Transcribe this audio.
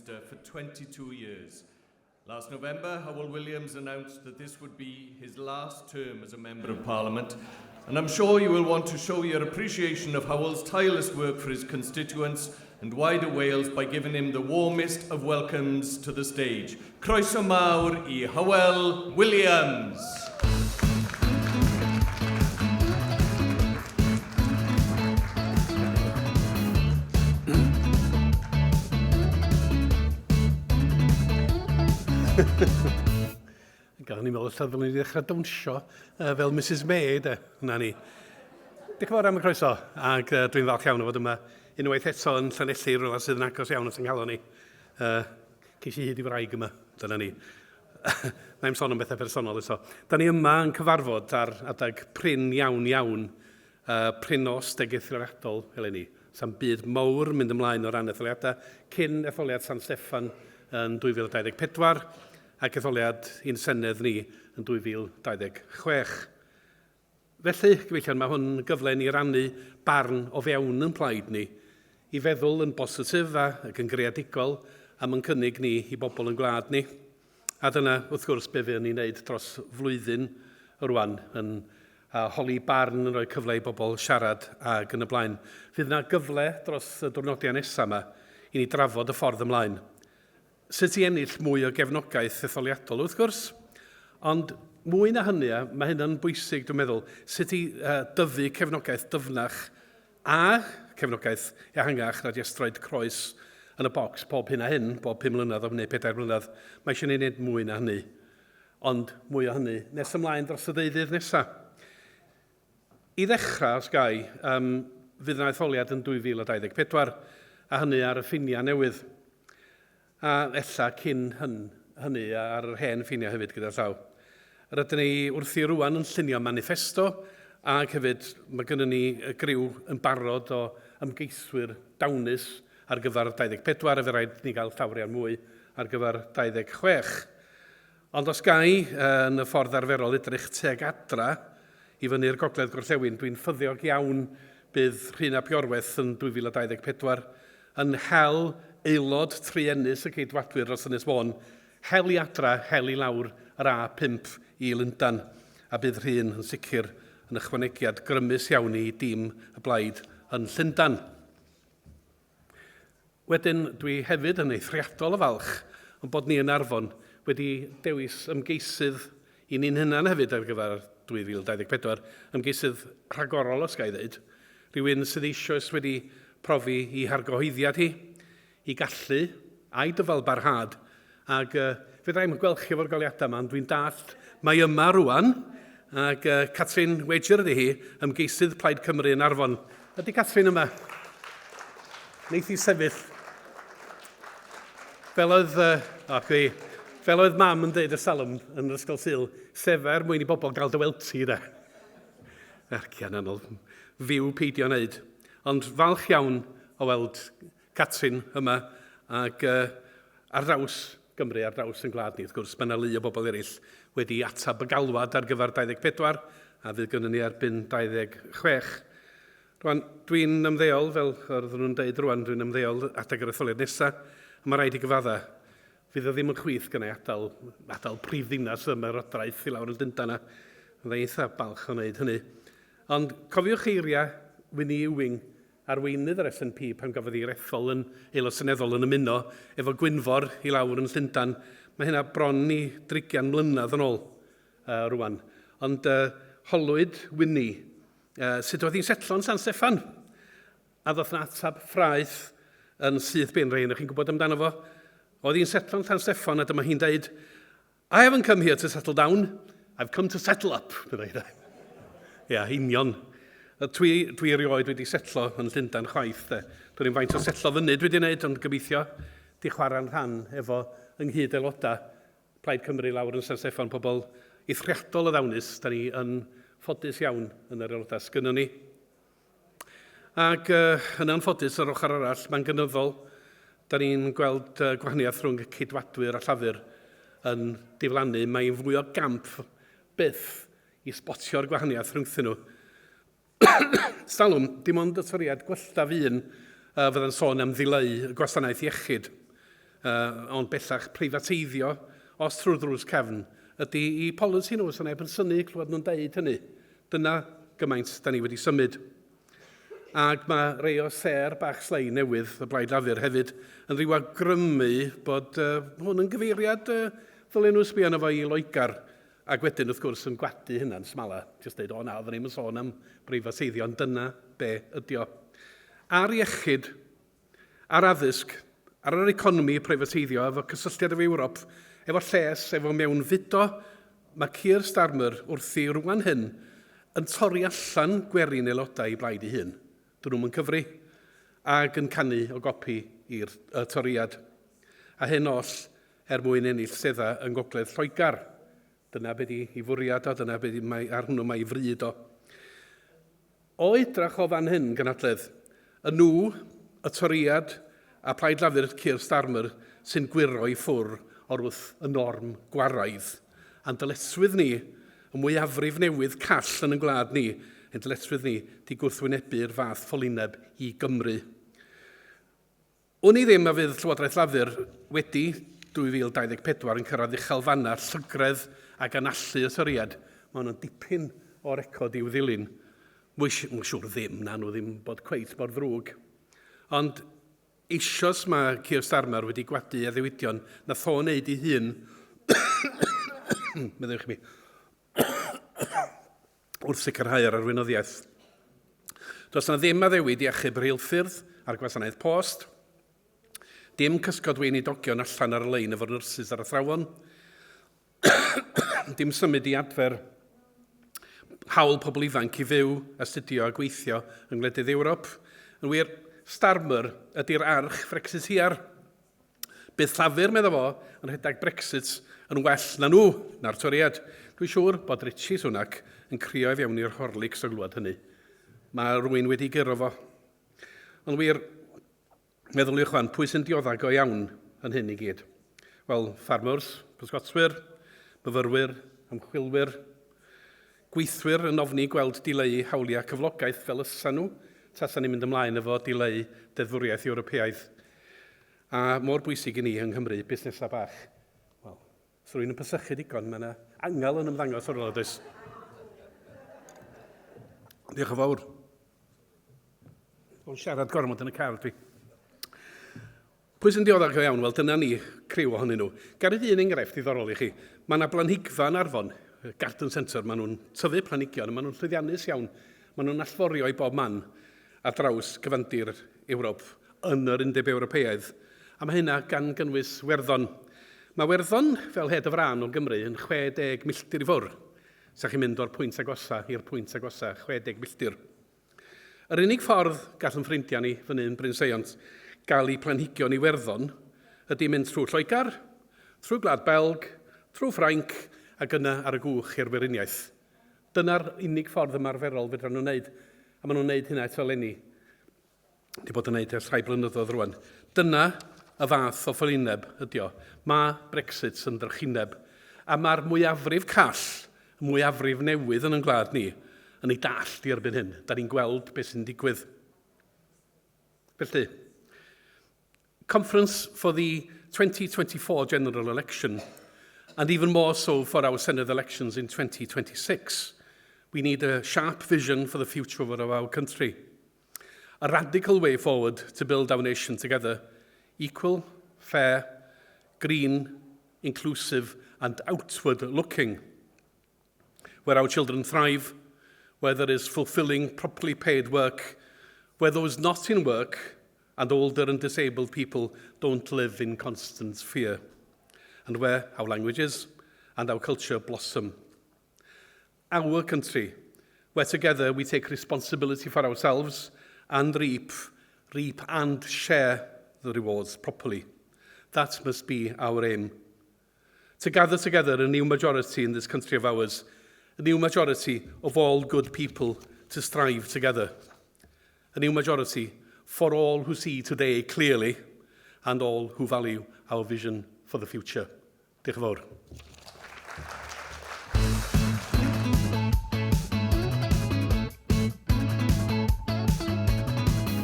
Westminster for 22 years. Last November, Hywel Williams announced that this would be his last term as a Member of Parliament, and I'm sure you will want to show your appreciation of Hywel's tireless work for his constituents and wider Wales by giving him the warmest of welcomes to the stage. Croeso mawr i Hywel Williams! Gawn ni'n meddwl ella ddylwn ni ddechrau dawnsio uh, fel Mrs May, de. Na ni. Diolch yn fawr am y croeso, ac uh, dwi'n falch iawn o fod yma unwaith eto yn Llanelli, rhywle sydd yn agos iawn at yng nghalon ni. Uh, ces i hyd i wraig yma, dyna ni. Na i'm sôn am bethau personol eto. Da ni yma yn cyfarfod ar adeg prin iawn iawn, uh, prin os deg eithriadol eleni. Sa'n byd mawr mynd ymlaen o ran etholiadau cyn etholiad San Steffan yn 2024 ac etholiad i'n Senedd ni yn 2026. Felly, gyfeillion, mae hwn yn gyfle i ni rannu barn o fewn yn plaid ni, i feddwl yn bositif ac yn greadigol am yn cynnig ni i bobl yn gwlad ni. A dyna, wrth gwrs, be fuon ni'n neud dros flwyddyn rwan, yn a holi barn, yn rhoi cyfle i bobl siarad ac yn y blaen. Fydd yna gyfle dros y diwrnodiau nesaf yma i ni drafod y ffordd ymlaen. Sut i ennill mwy o gefnogaeth etholiadol, wrth gwrs, ond mwy na hynny, a mae hynna'n bwysig dwi'n meddwl, sut i uh, dyfu cefnogaeth dyfnach a cefnogaeth ehangach na jyst roed croes yn y bocs pob hyn a hyn, bob 5 mlynedd neu 4 mlynedd. Mae eisiau ni wneud mwy na hynny. Ond mwy o hynny nes ymlaen dros y ddeuddydd nesaf. I ddechrau, os ga i, um, fydd yna etholiad yn 2024, a hynny ar y ffiniau newydd. A ella cyn hyn, hynny ar yr hen ffiniau hefyd gyda llaw. Rydyn ni wrthi rwan yn llunio manifesto, ac hefyd mae gennym ni griw yn barod o ymgeiswyr dawnus ar gyfer 24, a fe rhaid ni gael llawer iawn mwy ar gyfer 26. Ond os ga i, yn y ffordd arferol, edrych tuag adra i fyny'r gogledd gorllewin, dwi'n ffyddiog iawn bydd Rhun ap Iorwerth yn 2024 yn hel aelod truenus y Ceidwadwyr dros Ynys Môn, hel i adra, hel i lawr yr A5 i Lundan, a bydd Rhun yn sicr yn ychwanegiad grymus iawn i dîm y Blaid yn Llundan. Wedyn, dwi hefyd yn eithriadol o falch yn bod ni yn Arfon wedi dewis ymgeisydd i ni'n hunan hefyd ar gyfer 2024, ymgeisydd rhagorol os ga i ddeud, rhywun sydd eisoes wedi profi i hargyhoeddiad hi, i gallu, a'i dyfalbarhad, Ac uh, fedra i'm gweld chi efo'r goleuadau yma, ond dwi'n dallt mae yma rwan, ac uh, Catrin Wager ydy hi, ymgeisydd Plaid Cymru yn Arfon. Ydy Catrin yma? Neith hi sefyll. Fel oedd, uh, oh, fel oedd mam yn dweud y salwm yn yr ysgol Sul, sefa er mwyn i bobl gael dy weld ti, de. Ercian anodd, fyw peidio wneud. Ond falch iawn o weld Catrin yma, ac uh, ar draws Gymru, ar draws yn gwlad ni, wrth gwrs, mae yna lu o bobl eraill wedi ateb y galwad ar gyfer 24, a fydd gynnon ni erbyn 26. Rwan, dwi'n ymddeol, fel oedden nhw'n deud rwan, dwi'n ymddeol adeg yr etholiad nesaf, a mae rhaid i gyfadda, fydd o ddim yn chwith gynnau adael, adael prif ddinas y ymerodraeth i lawr yn Llundain a fydda eitha balch o wneud hynny. Ond cofiwch eiriau Winnie Ewing Arweinydd yr SNP pan gafodd ei ethol yn Aelod Seneddol yn ymuno efo Gwynfor i lawr yn Llundain. Mae hynna bron i drigian mlynedd yn ôl uh, rwan. Ond uh, holwyd Winnie uh, sut oedd hi'n setlo yn San Steffan. A ddoth na atab ffraeth yn syth bin, rei chi'n gwybod amdano fo. Oedd hi'n setlo yn San Steffan a dyma hi'n deud, I haven't come here to settle down, I've come to settle up, meddai hi. Ia, union. Dwi, dwi erioed wedi setlo yn Llundain chwaith, de. Dwi'n i'n faint o setlo fyny dwi wedi gwneud, ond gobeithio di chwarae'n rhan efo ynghyd aelodau Plaid Cymru lawr yn San Steffan, pobl eithriadol o ddawnus, da ni yn ffodus iawn yn yr aelodau sgynnon ni. Ac uh, yn anffodus, ar ochr arall, mae'n gynyddol. Da ni'n gweld uh, gwahaniaeth rhwng Ceidwadwyr a Llafur yn diflannu. Mae'n fwy o gamp byth i sbotio'r gwahaniaeth rhwngthyn nhw. Stalwm, dim ond y toriad gwylltaf un uh, fydda'n sôn am ddileu y gwasanaeth iechyd. Ond bellach preifateiddio, os trwy'r drws cefn, ydy i polisi nhw, so neb yn synnu clywed nhw'n deud hynny. Dyna gymaint da ni wedi symud. Ac mae rei o sêr bach slei newydd y Blaid Lafur hefyd yn rhyw awgrymu bod hwn yn gyfeiriad ddylen nhw sbio arno fo i Loegr. Ac wedyn, wrth gwrs, yn gwadu hynna'n smala. Jyst dweud, o na, oedden ni'm yn sôn am breifateiddio, ond dyna be ydi o. Ar iechyd, ar addysg, ar yr economi preifateiddio, efo cysylltiad efo Ewrop, efo lles, efo mewnfudo, mae Keir Starmer wrthi rwan hyn yn torri allan gwerin aelodau ei blaid ei hun. Dyn nhw'm yn cyfri. Ac yn canu o gopi i'r y Torïad. A hyn oll er mwyn ennill seddau yng Ngogledd Lloegr. Dyna be di ei fwriad o, dyna be di, mae, ar hwnnw mae ei fryd o. O edrach o fan hyn, gynhadledd, y nhw, y Torïad a Plaid Lafur Keir Starmer sy'n gwyro i ffwr o'r wrth y norm gwaraidd. A'n dyletswydd ni, y mwyafrif newydd call yn yn gwlad ni, ein dyletswydd ni 'di gwrthwynebu'r fath ffolineb i Gymru. Wn i ddim a fydd Llywodraeth Lafur wedi 2024 yn cyrraedd uchelfannau llygredd ac anallu y Torïaid. Mae hwnnw'n dipyn o record i'w ddilyn. Mwy siŵr ddim, na nhw ddim bod cweit mor ddrwg. Ond eisoes mae Keir Starmer wedi gwadu addewidion nath o wneud ei hun, meddwch mi, wrth sicrhau yr arweinyddiaeth. Does yna ddim addewid i achub rheilffyrdd a'r gwasanaeth post, dim cysgod weinidogion allan ar y lein efo'r nyrsys a'r athrawon, dim symud i adfer hawl pobl ifanc i fyw, astudio a gweithio yng ngwledydd Ewrop. Yn wir, Starmer ydy'r arch Brexiteer. Bydd Llafur, medda fo, yn rhedeg Brexit yn well na nhw, na'r Torïaid. Dwi'n siŵr bod Richie Sunak yn crio i fewn i'r Horlicks o glywed hynny. Mae rwy'n wedi guro fo. Ond wir, meddyliwch wan, pwy sy'n diodda go iawn yn hyn i gyd? Wel, ffarmwrs, pysgotwyr, myfyrwyr, ymchwilwyr, gweithwyr yn ofni gweld dileu hawliau cyflogaeth fel ysa nhw, tasa ni'n mynd ymlaen efo dileu deddfwriaeth Ewropeaidd. A mor bwysig i ni yng Nghymru, busnesau bach. Wel, os rwy'n yn pysychu digon, mae yna angel yn ymddangos o'r rhywle, does? Diolch yn fawr. O'n siarad gormod yn y car, dwi. Pwy sy'n dioddef go iawn? Wel, dyna ni, criw ohonyn nhw. Gad i un enghraifft ddiddorol i chi. Mae yna blanhigfa yn Arfon, Garden Centre, maen nhw'n tyfu planhigion, a maen nhw'n llwyddiannus iawn. Maen nhw'n allforio i bob man ar draws cyfandir Ewrop yn yr Undeb Ewropeaidd, a mae hynna gan gynnwys Werddon. Mae Werddon, fel hed y frân o Gymru, yn 60 milltir i ffwrdd. Sa chi'n mynd o'r pwynt agosa i'r pwynt agosa, 60 milltir. Yr unig ffordd gall yn ffrindiau ni fyny yn Bryn Seiont gael eu planhigion i Werddon ydy mynd trwy Lloegr, trwy Gwlad Belg, trwy Ffrainc ac yna ar y gwch i'r Weriniaeth. Dyna'r unig ffordd ymarferol fedran nhw wneud, a maen nhw'n wneud hynna eto eleni. Wedi bod yn wneud ers rhai blynyddoedd rwan. Dyna y fath o ffolineb ydi o. Mae Brexit yn drychineb, a mae'r mwyafrif call, y mwyafrif newydd yn ein gwlad ni, yn ei dallt i erbyn hyn. Da ni'n gweld beth sy'n digwydd. Felly, conference for the 2024 general election, and even more so for our Senedd elections in 2026, we need a sharp vision for the future of our country. A radical way forward to build our nation together, equal, fair, green, inclusive and outward looking. Where our children thrive, where there is fulfilling, properly paid work, where those not in work and older and disabled people don't live in constant fear, and where our languages and our culture blossom. Our country, where together we take responsibility for ourselves and reap, reap and share the rewards properly. That must be our aim. To gather together a new majority in this country of ours, a new majority of all good people to strive together. A new majority for all who see today clearly and all who value our vision for the future. Diolch yn fawr.